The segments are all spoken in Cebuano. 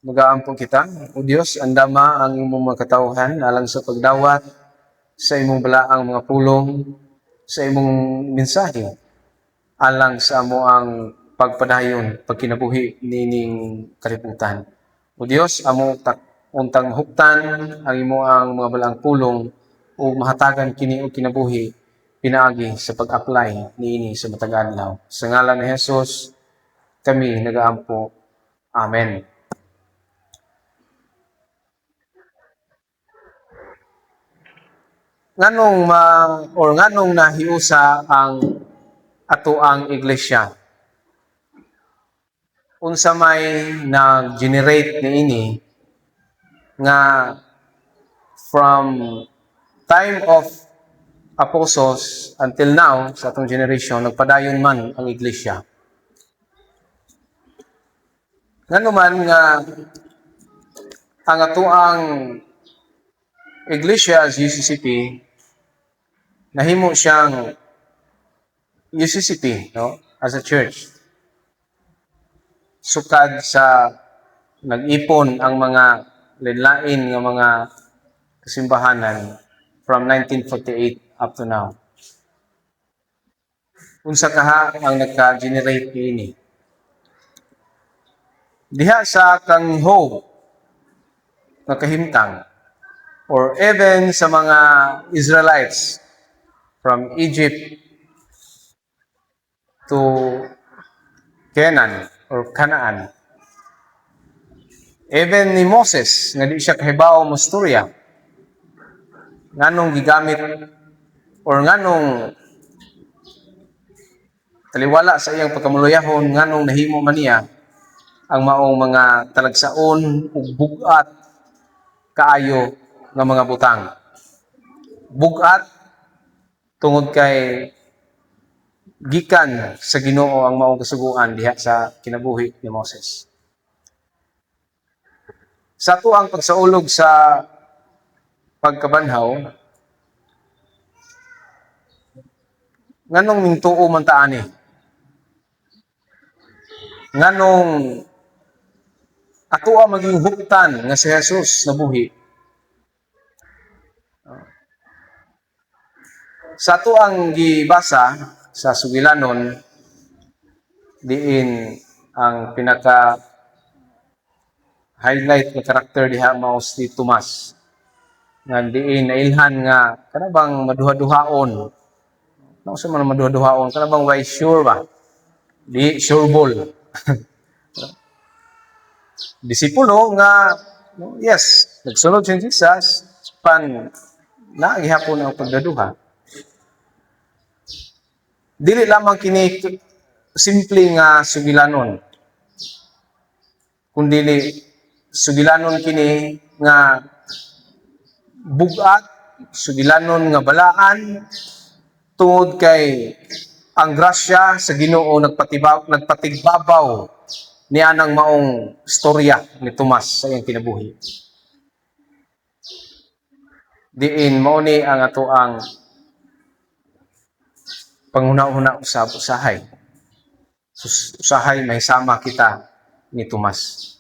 Magaampo kita. O Dios, andama ang imong mga katawhan alang sa pagdawat sa imong balaang mga pulong, sa imong mensahe, alang sa amoang pagpadayon, pagkinabuhi nining kalibutan. O Dios, amo tak untang mahuptan ang imoang mga balaang pulong o mahatagan kini og kinabuhi pinaagi sa pag-apply niini sa matag adlaw. Sa ngalan ni Jesus kami nagaampo. Amen. Nganong ma or nganong nahiusa ang atoang iglesia? Unsa may nag-generate niini nga from time of apostles until now sa atong generation nagpadayon man ang iglesia? Ngano man nga ang atoang iglesia as UCCP nahimo siyang UCCP, no, as a church, sukad sa nag-ipon ang mga lain nga mga kasimbahanan from 1948 up to now? Unsa kaha ang nagka-generate niini? Diha sa kang Job nga kahimtang or even sa mga Israelites from Egypt to Canaan or Canaan. Even ni Moses, nga di siya kahibaw mostorya, nganong gigamit or nganong taliwala sa iyang pagkamuluyahon, nganong nahimo man niya ang maong mga talagsaon ug bugat kaayo nga mga butang? Bugat tungod kay gikan sa Ginoo ang maong kasuguan diha sa kinabuhi ni Moses. Sa ato ang pagsaulog sa pagkabanhaw, nganong mingtuo man ta ani? Nganong atoa maging huktan nga si Jesus nabuhi? Sa ato ang gibasa sa sugilanon, diin ang pinaka highlight nga karakter diha mao si Tomas nga diin nailhan nga kana bang maduha-duhaon, no, sa man maduha-duhaon, kana bang why sure ba, di sure ball disipulo nga, no, yes, nagsunod si Jesus pan naa gihapon ang pagdaduha. Dili lamang kini simple nga sugilanon, kundili sugilanon kini nga bugat, sugilanon nga balaan, tungod kay ang grasya sa Ginoo nagpatigbabaw niya ng maong storya ni Tomas sa iyang kinabuhi. Diin mao ni ang ato ang panghuna-huna usab usahay. Usahay mahisama kita ni Tomas.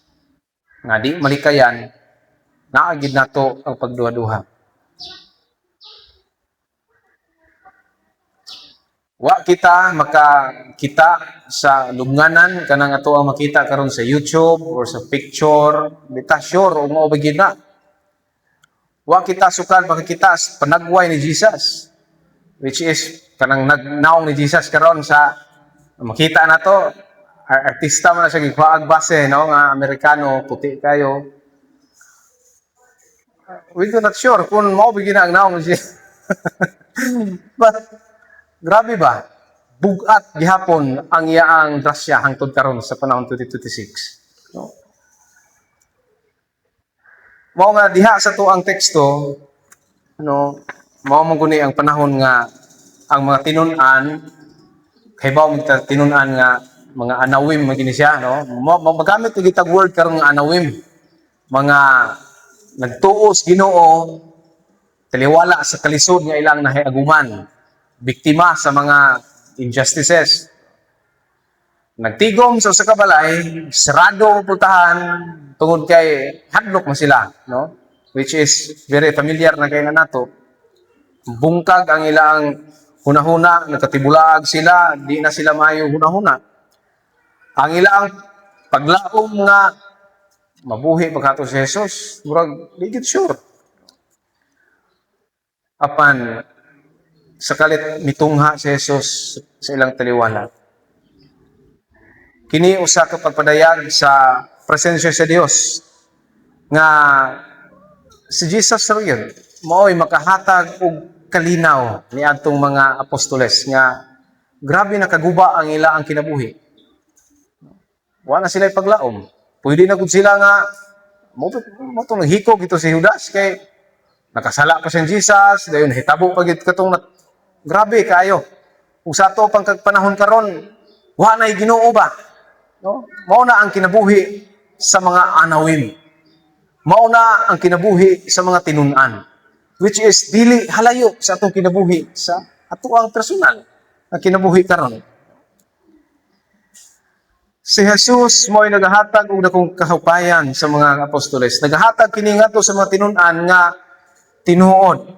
Nga di malikayan, naa gid nato ang pagduha-duha. Wa kita makakita sa lubnganan kanang ato ang makita karon sa YouTube or sa picture, di ta sure ug mao ba gid na. Wa kita sukad makakita sa panagway ni Jesus, which is kanang nagnaong ni Jesus karon sa makita nato, artista man na siya, gikuhaag base, no, nga Amerikano, puti kayo. We do not sure kung mao ba gid na ang naong ni Jesus. But grabe ba? Bugat gihapon ang iyaang grasya hangtod karon sa panahon 2026. No? Mao nga diha sa tuang teksto, no, mao man guni ang panahon nga ang mga tinun-an, kay ba mo tinun-an nga mga anawim man gini siya, no? Magamit og gitag word karon nga anawim. Mga nagtuos Ginoo taliwala sa kalisod nga ilang nahiaguman, biktima sa mga injustices. Nagtigom sa usa ka balay, sarado ang pultahan tungod kay hadlok man sila, no? Which is very familiar na kay na nato. Bungkag ang ilang hunahuna, nagkatibulaag sila, di na sila maayo hunahuna. Ang ilang paglaom nga mabuhi pagkato si Jesus, murag di gid sure. Apan sa kalit mitungha si Jesus sa ilang taliwala. Kini usa ka pagpadayag sa presensya sa Dios nga si Jesus ra yun mao'y makahatag og kalinaw ni adtong mga apostoles nga grabe na kaguba ang ila ang kinabuhi. Wa na sila paglaom. Pwede na gud sila nga mo to naghikog ito si Judas kay nakasala pa si Jesus, dayon hitabo pa gid katong grabe kaayo. Ug sa ato pang kag panahon karon, wa nay Ginoo ba? No? Mao na ang kinabuhi sa mga anawim. Mao na ang kinabuhi sa mga tinun-an, which is dili halayo sa atong kinabuhi sa ato ang personal na kinabuhi karon. Si Jesus mo'y nagahatag og dakong kahupayan sa mga apostoles. Nagahatag kini ngadto sa mga tinun-an nga tinuod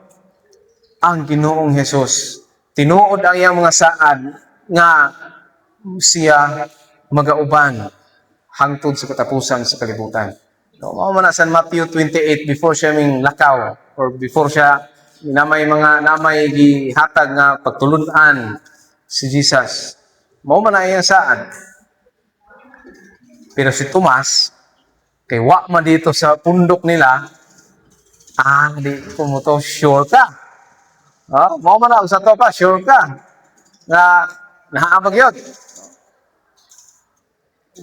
ang Ginoong Jesus. Tinuod ang iyang mga saad nga siya magauban hangtod sa katapusan sa kalibutan. No, mao man na San Matthew 28, before siya ming lakaw or before siya na may mga na may gihatag nga pagtulun-an si Jesus. Mao man na iyang saad. Pero si Tomas, kay wa man dito sa pundok nila, di ko mo to sure ka. Ah, mao man na sa to pa, sure ka nga nahaabag yun.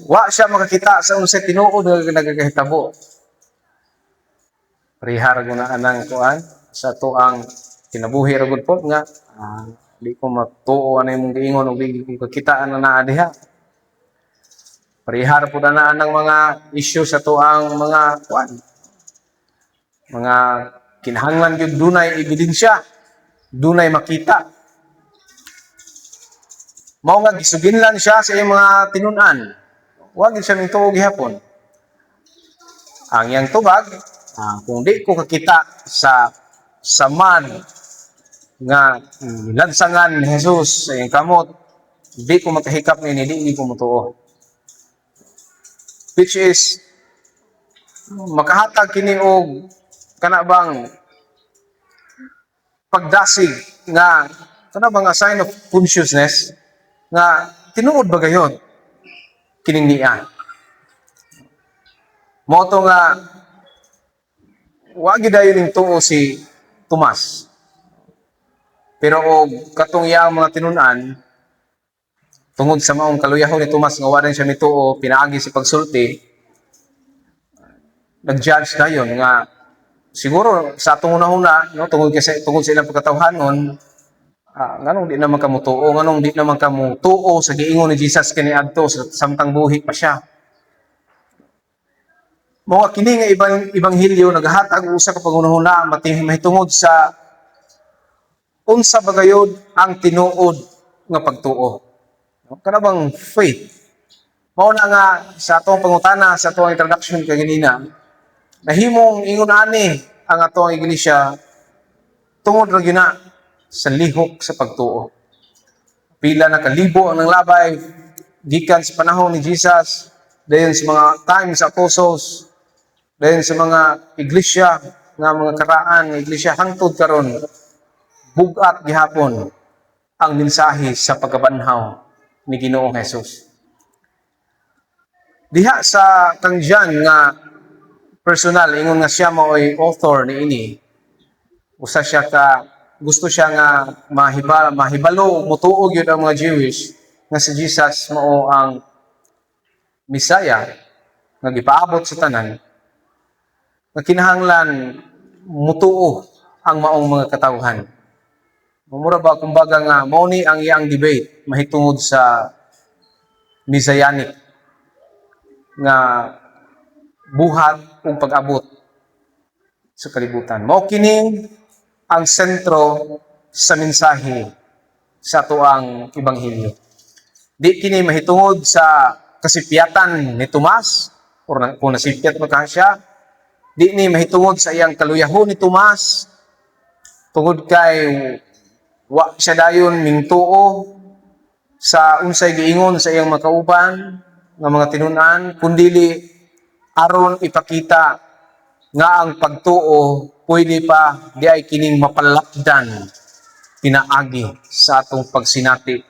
Wa siya makakita sa unsay tinuod nga nagakahitabo. Pareha ra gud na anang kuan sa ato ang kinabuhi ra gud po nga di ko matuo ano imong giingon ug di ko kakitaan na naa diha. Pareha ra pud ana ang mga issue sa ato ang mga kuan. Mga kinahanglan gyud dunay ebidensya, dunay makita. Mao nga gisuginlan siya sa iyang mga tinun-an. Wa gid siya mituo gihapon. Ang iyang tubag, kung di ko kakita sa saman nga lansangan ni Jesus sa iyang kamot, di ko makahikap ni di ko motuo. Which is makahatag kini og kana bang pagdasig nga kana bang a sign of consciousness nga tinuod ba gayon kining niya. Mao to nga wa gid dayon ning tuo si Tomas. Pero og katong iyang mga tinun-an, tungod sa maong kaluyahon ni Tomas nga wa rin siya mituo pinaagi sa pagsulti, nag-judge dayon nga siguro sa atong hunahuna, no, tungod kasi tungod sa ilang pagkatawhanon, nganong di naman ka mutuo, nganong di naman ka mutuo sa giingon ni Jesus kaniadto sa samtang buhi pa siya. Mao nga kini nga ibang ebanghelyo naghatag og usa ka panghunahuna mahitungod sa unsa ba gayud ang tinuod nga pagtuo. No? Kana bang faith? Mao na nga sa atong pangutana sa atong introduction kaganina, nahimong ingon ani ang atong iglesia tungod ra gyud na sa lihok sa pagtuo. Pila na kalibo ang nanglabay gikan sa panahon ni Jesus, dayon sa mga times sa apostles, dayon sa mga iglesia nga mga karaan nga iglesia hangtod karon, bugat gihapon ang mensahe sa pagkabanhaw ni Ginoong Jesus. Diha sa kang John nga personal, ingon nga siya mao'y author niini. Usa siya ka gusto siya nga mahibalo mutuo gyud ang mga Jewish nga si Jesus mao ang Misaya nga gipaabot sa tanan nga kinahanglan mutuo ang maong mga katawhan. Mura ba kumbaga nga mao ni ang iyang debate mahitungod sa Messianic nga buhat ug pag-abot sa kalibutan. Mao kini ang sentro sa mensahe sa atuang ebanghelyo. Di kini mahitungod sa kasipyatan ni Tomas, or kung nasipyat man ka siya, di ni mahitungod sa iyang kaluyahon ni Tomas, tungod kay wa siya dayon mingtuo sa unsay giingon sa iyang makauban nga mga tinun-an, kundili aron ipakita nga ang pagtuo pwede pa diay kining mapalapdan pinaagi sa atong pagsinati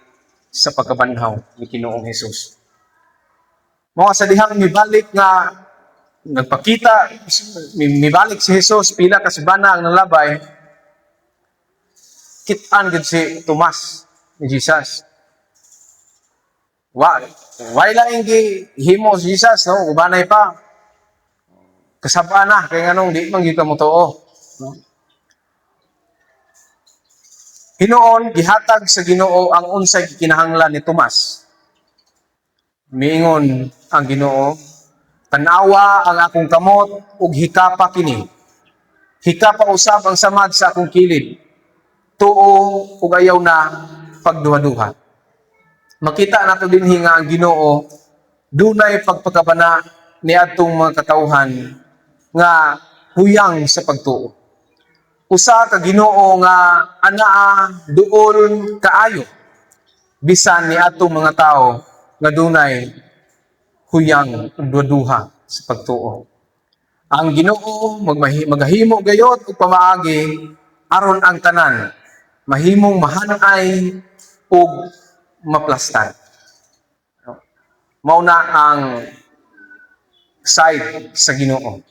sa pagkabanhaw ni Ginoong Hesus. Mao sa dihang mibalik nga nagpakita, mibalik si Jesus, pila ka semana ang nalabay, kit-an gid si Tomas ni Jesus. Wa laing gihimo si Jesus, no? Ubanay pa. Kasaba na kay nganong di man gyud ka motuo, no? Hinuon gihatag sa Ginoo ang unsay gikinahanglan ni Tomas. Miingon ang Ginoo, "Tan-awa ang akong kamot ug hikapa kini. Hikapa usab ang samad sa akong kilid. Tuo ug ayaw na pagduha-duha." Makita nato dinhi nga ang Ginoo dunay pagpakabana niadtong mga katawhan nga huyang sa pagtuo. Usa ka Ginoo nga anaa duol kaayo bisan ni atong mga tawo nga dunay huyang ug duha sa pagtuo. Ang Ginoo magahimo gayot og pamaagi aron ang tanan mahimong mahanay ug maplastan. Mao na ang side sa Ginoo.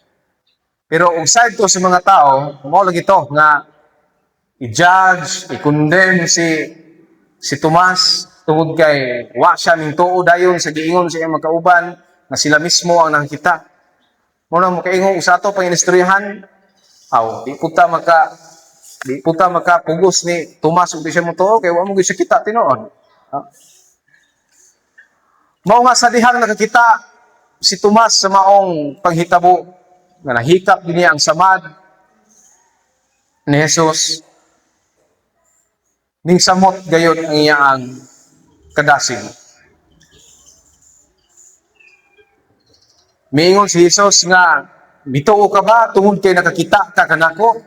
Pero og side to sa mga tao, mao lagi to nga i-judge, i-condemn si Tomas tungod kay wa siya mingtuo dayon sa giingon sa iyang magkauban nga sila mismo ang nakita. Mao na makaingon sa ato panginistoryahan, aw, di puta maka pugos ni Tomas ug di siya motuo kay wa mo gyud siya kita tinuod. Ah. Mao nga sa dihang nakakita si Tomas sa maong panghitabo nga nahikap din niya ang samad ni Jesus, ning samot gayon ang iyang kadasig. Miingon si Jesus nga, "Mituo ka ba tungod kay nakakita ka kanako?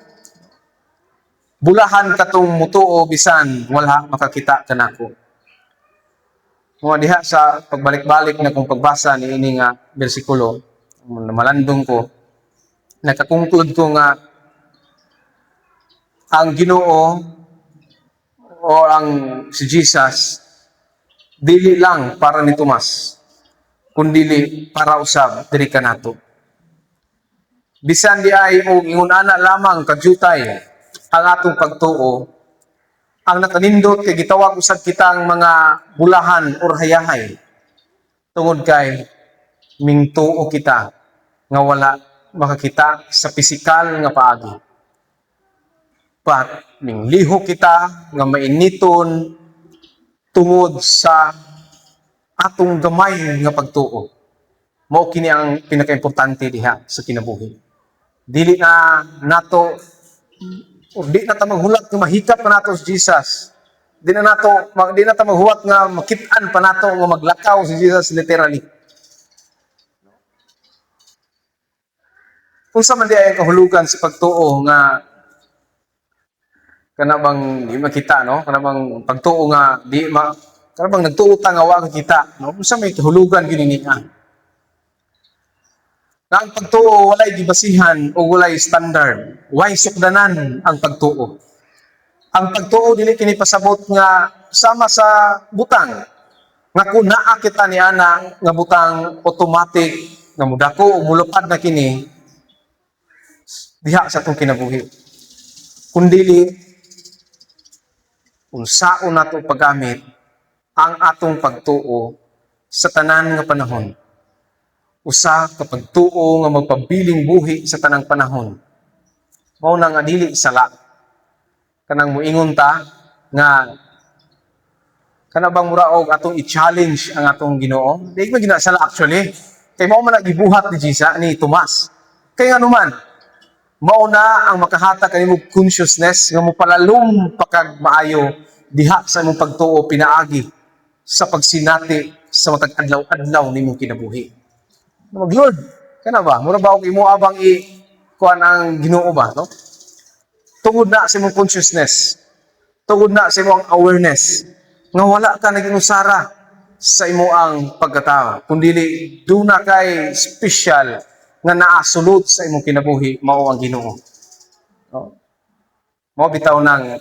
Bulahan katong mutuo bisan wala makakita kanako." Mga diha sa pagbalik-balik na kong pagbasa ni ini nga bersikulo, malandong ko, nakakonclude ko nga ang Ginoo o ang si Jesus dili lang para ni Tomas, kundili para usab diri kanato. Bisan di ay og ingon ana lamang kadyutay ang atong pagtuo, ang nakanindot kay gitawag usab kitang mga bulahan or hayahay tungod kay mingtuo kita nga wala makakita sa pisikal nga paagi. But mingliho kita nga mainiton tungod sa atong gamay nga pagtuo. Mao kini ang pinakaimportante diha sa kinabuhi. Dili na nato or di na ta maghulat nga mahikap pa nato si Jesus. Di na ta maghuwat nga makit-an pa nato nga maglakaw si Jesus literally. Unsa man di ay ang kahulugan sa pagtuo nga kana bang di makita, no? Kana bang pagtuo nga di ma kana bang nagtuo ta nga wa kita, no? Unsa may kahulugan gini niya? Nga ang pagtuo walay gibasihan o walay standard, way sukdanan ang pagtuo. Ang pagtuo dili kini pasabot nga sama sa butang nga kung naa kita ni ana nga butang, automatic nga mudako o mulupad na kini diha sa atong kinabuhi. Kundili unsaon nato paggamit ang atong pagtuo sa tanan nga panahon. Usa ka pagtuo nga magpabiling buhi sa tanang panahon. Mao na nga dili sala kanang muingon ta nga kana bang muraog atong i-challenge ang atong Ginoo. Di man ginasala actually. Kay mao man na gibuhat ni Jesus ni Tomas. Kay ngano man, mao na ang makahatag kanimo consciousness nga mopalalom pa kag maayo diha sa imong pagtuo pinaagi sa pagsinati sa matag adlaw-adlaw nimong kinabuhi. Mag Lord, kana ba? Mura ba og imo abang i kuan ang Ginoo ba, no? Tungod na sa imong consciousness, tungod na sa imong awareness, nga wala ka naginusara sa imo ang pagkatao, kundili duna kay special nga naasulod sa imong kinabuhi, mao ang Ginoo. No? Mao bitaw nang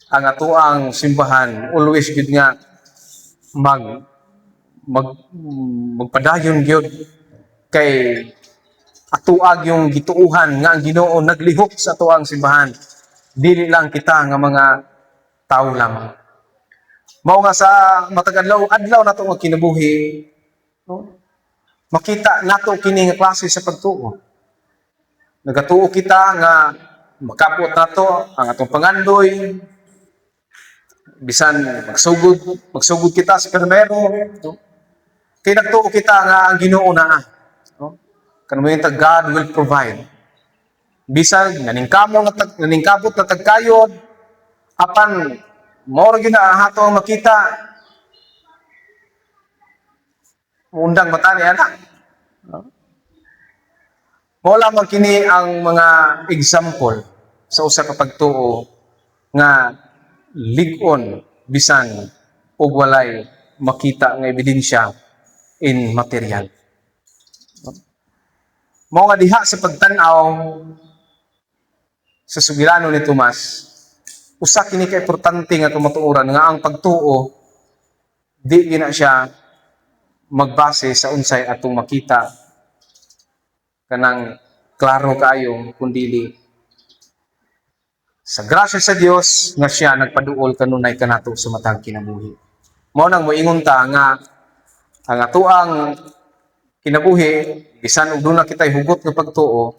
ang atoang simbahan always gyud nga mag mag magpadayon gyud kay atoa yung gituuhan nga ang Ginoo naglihok sa atoang simbahan, dili lang kita nga mga tao lamang. Mao nga sa matag adlaw adlaw nato nga kinabuhi, no, makita nato kini nga klase sa pagtuo. Nagatuo kita nga makapot nato ang atong pangandoy bisan magsugod magsugod kita sa permero, no? Kay nagtuo kita nga ang Ginoo naa, no? Kanang mo God will provide bisan naningkamo na tag, naningkabot na tagkayod, apan mao ra gyud na ang ato ang makita, undang mata ni anak, no? Mao lamang kini ang mga example sa usa ka pagtuo nga lig-on bisan ug walay makita nga ebidensya in material. Mao nga diha sa pagtan-aw sa sugirano ni Tomas, usa kini ka importante nga kamatuoran nga ang pagtuo di gina siya magbase sa unsay atong makita kanang klaro kaayo, kundili sa grasya sa Dios nga siya nagpaduol kanunay kanato sa matag kinabuhi. Mao nang moingon ta nga ang atoang kinabuhi, bisan og duna kitay hugot nga pagtuo,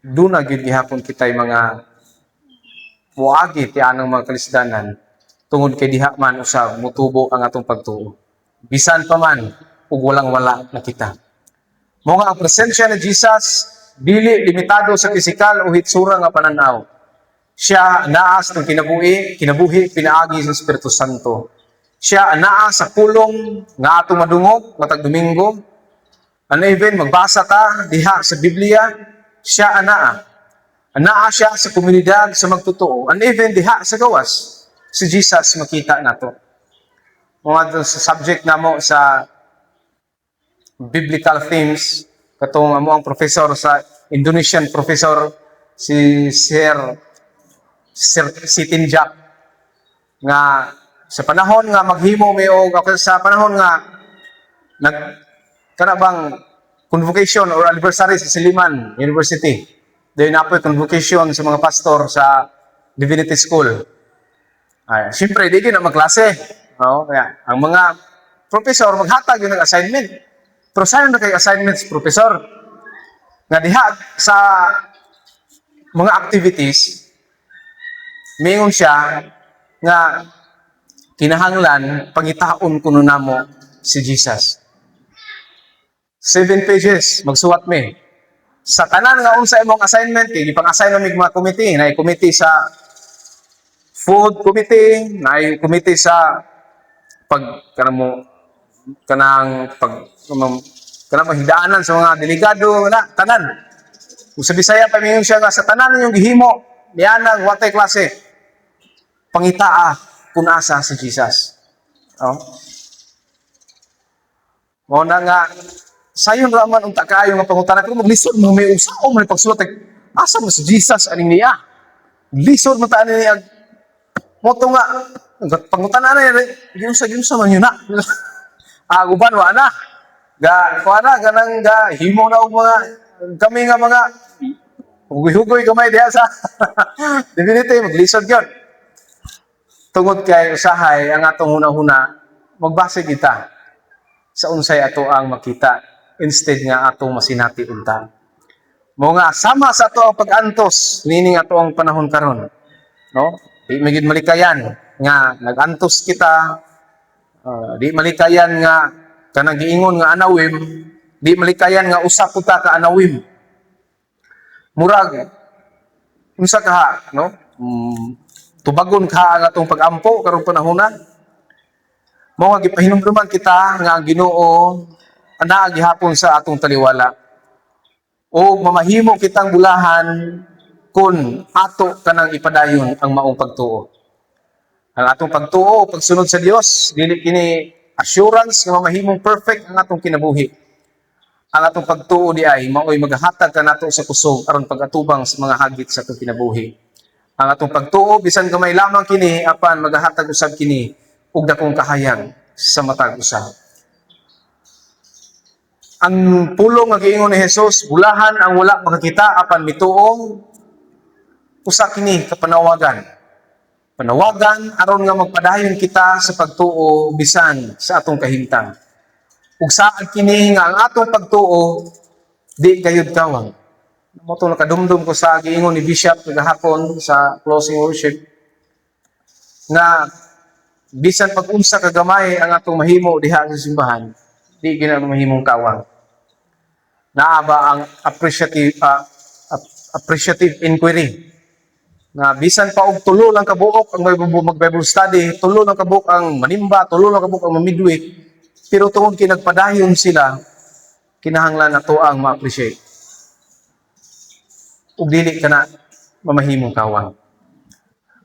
duna gyud gihapon kitay mga muagi ti anang mga kalisdanan tungod kay diha man usab mutubo ang atong pagtuo bisan pa man ug walang wala na kita. Mao nga ang presensya ni Jesus dili limitado sa pisikal o hitsura nga pananaw. Siya naa sa atong kinabuhi, kinabuhi pinaagi sa Espiritu Santo. Siya anaa sa pulong nga atong madungog matag Domingo. Ano, even magbasa ta diha sa Biblia, siya anaa. Anaa siya sa komunidad sa magtotoo. And even diha sa gawas, si Jesus makita nato. Mga sa subject namo sa biblical themes, katong amo ang professor sa Indonesian professor, si Sir Sir Sitinjak, nga sa panahon nga maghimo mi og ako, sa panahon nga nag kana bang convocation or anniversary sa Silliman University, dayon napoy convocation sa mga pastor sa Divinity School. Ay, siyempre di gyud na magklase, no? Kaya ang mga professor maghatag yun ng assignment, pero sayon na kay assignments professor nga diha sa mga activities, mingon siya nga kinahanglan pangitaon kuno namo si Jesus. 7 pages magsuwat mi. Sa tanan nga unsa imong assignment, kay gipang-assign nami mga committee, naay committee sa food committee, naay committee sa pag kanang mo kanang pag kanang mahidaanan sa mga delegado, wala tanan. Kung sa Bisaya pa, mingon siya nga sa tanan ninyong gihimo nianang watay klase, pangitaa kung asa si Jesus. Oh. Mao na nga sayon ra man unta kaayo nga pangutana, pero maglisod mo may usaon man pagsulat, eh, asa mo si Jesus aning niya? Lisod mo ta ani niya. Mo to nga pangutana na, giunsa giunsa man yun na. Ah, uban wa na. Ga kuha na ganang ga himo na og mga kami nga mga hugoy-hugoy kamay diha sa Divinity, maglisod gyud. Tungod kay usahay ang atong hunahuna magbase kita sa unsay ato ang makita instead nga atong masinati unta. Mao nga sama sa ato ang pag-antos nining ato ang panahon karon. No? Di magid malikayan nga nag-antos kita, di malikayan nga kanang giingon nga anawim, di malikayan nga usa puta ka anawim. Murag unsa ka ha, no? Tubagon ka ang atong pag-ampo karong panahona. Mao nga gipahinumduman kita nga ang Ginoo anaa gihapon sa atong taliwala. O mamahimo kitang bulahan kung ato kanang ipadayon ang maong pagtuo. Ang atong pagtuo o pagsunod sa Dios, dili kini assurance nga mamahimong perfect ang atong kinabuhi. Ang atong pagtuo di ay maoy maghatag kanato sa kusog aron pag-atubang sa mga hagit sa atong kinabuhi. Ang atong pagtuo, bisan gamay lamang kini, apan magahatag usab kini og dakong kahayag sa matag usa. Ang pulong nga giingon ni Jesus, "Bulahan ang wala makakita apan mituo," usa kini ka panawagan. Panawagan aron nga magpadayon kita sa pagtuo bisan sa atong kahimtang. Ug saad kini nga ang atong pagtuo di gayud kawang. Mao to nakadumdum ko sa giingon ni Bishop kagahapon sa closing worship nga bisan pag unsa kagamay ang atong mahimo diha sa simbahan, di gina mahimong kawang. Naa ba ang appreciative inquiry nga bisan pa og tulo lang kabuok ang may mag-Bible study, tulo lang kabuok ang manimba, tulo lang kabuok ang mamidweek, pero tungod kay nagpadayon sila, kinahanglan nato ang ma-appreciate. Ug dili kana mamahimong kawang.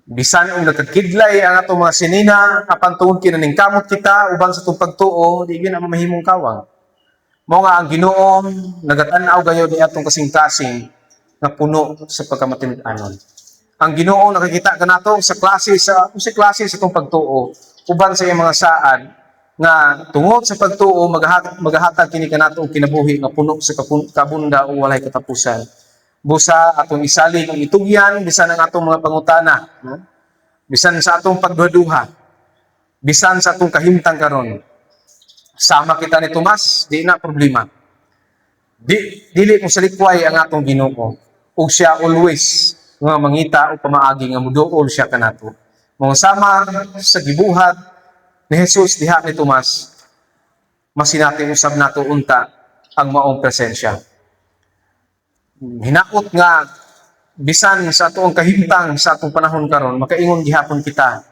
Bisan og nagkakidlay ang atong mga sinina, apan tungod kay naningkamot kita uban sa atong pagtuo, di gyud na mamahimong kawang. Mao nga ang Ginoo nagatan-aw gayud ni atong kasing-kasing nga puno sa pagkamatinud-anon. Ang Ginoo nakakita kanato sa klase sa atong pagtuo uban sa iyang mga saad nga tungod sa pagtuo magahatag kini kanato og kinabuhi nga puno sa kabunda o walay katapusan. Busa atong isalig ang itugyan bisan ang atong mga pangutana, no? Bisan sa atong pagduha, bisan sa atong kahimtang karon. Sama kita ni Tomas, di na problema. Di dili mo salikway ang atong Ginoo. Ug siya always nga mangita og pamaagi nga muduol siya kanato. Mga sama sa gibuhat ni Jesus diha ni Tomas, masinati usab nato unta ang maong presensya. Hinaot nga bisan sa atoang kahimtang sa atong panahon karon, makaingon gihapon kita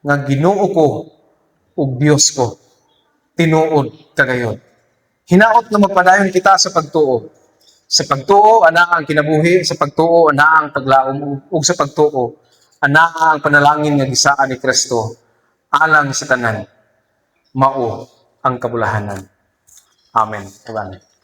nga, "Ginoo ko ug Dios ko, tinuod kagayon." Hinaot nga magpadayon kita sa pagtuo. Sa pagtuo anaa ang kinabuhi, sa pagtuo anaa ang paglaom, ug sa pagtuo anaa ang panalangin nga gisaad ni Kristo alang sa tanan. Mao ang kabulahanan. Amen. Amen.